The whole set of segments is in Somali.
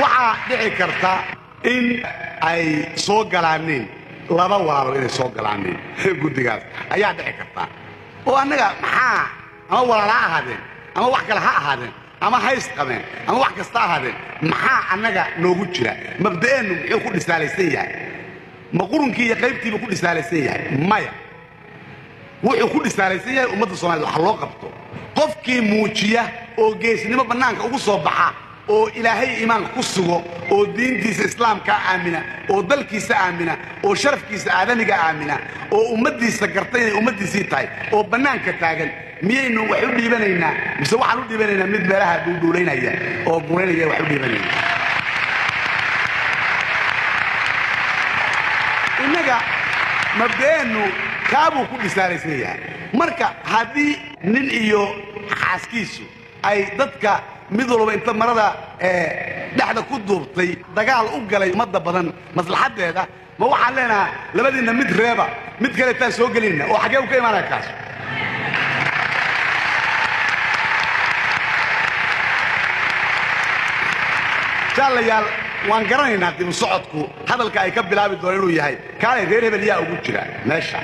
Waxaa dhici karta in ay soo galaaneen laba walaalo, inay soo galaaneen guddigaas ayaa dhici karta. Oo annaga maxaa, ama walaala ha ahaadeen ama wax kale ha ahaadeen ama hays qabeen ama wax kasta ahaadeen, maxaa annaga noogu jira? Mabda'eennu muxuu ku dhisaalaysan yahay? Ma qurunkii iyo qaybtiiba ku dhisaalaysan yahay? Maya, wuxuu ku dhisaalaysan yahay ummadda Somaliyed wax loo qabto. Qofkii muujiya oo geesnimo bannaanka ugu soo baxa oo Ilaahay iimaanka ku sugo oo diintiisa Islaamkaa aamina oo dalkiisa aamina oo sharafkiisa aadamiga aamina oo ummaddiisa garta inay ummaddiisii tahay oo bannaanka taagan, miyaynu wax u dhiibanaynaa mise waxaan u dhiibanaynaa mid meelaha dhuudhuulaynaya oo guraynaya? Wax u dhiibanayna innaga mabda'eennu kaabuu ku dhisaalaysan yahay. Marka haddii nin iyo xaaskiisu ay dadka mid walba inta marada dhexda ku duubtay dagaal u galay ummadda badan maslaxaddeeda, ma waxaan leenahaa labadiinna mid reeba, mid kaleetaan soo gelinna? Oo xaggee u ka imaanaya kaas? Jaalayaal, waan garanaynaa dibu socodku hadalka ay ka bilaabi doona inuu yahay: kaalay, reer hebel yaa ugu jira meesha?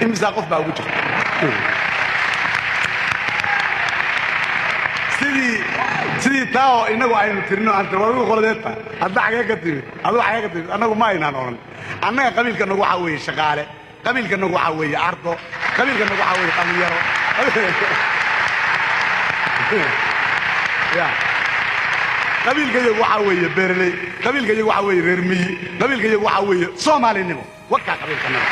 Imisaa qof baa ugu jirta? Sidii taa oo innagu aynu tirino antiwagu qoladeedta hadda xagee ka timid, aduu xagee ka timid, annagu ma aynaan odhan. Annaga qabiilkanagu waxaa weeye shaqaale, qabiilkanagu waxaa weeye ardo, qabiilkanagu waxaa weeye dhallinyaro, ya qabiilka iyagu waxaa weeye beerley, qabiilka iyagu waxaa weeye reer miyi, qabiilka iyagu waxaa weeye Soomaalinimo. Wakaa qabiilkanaga.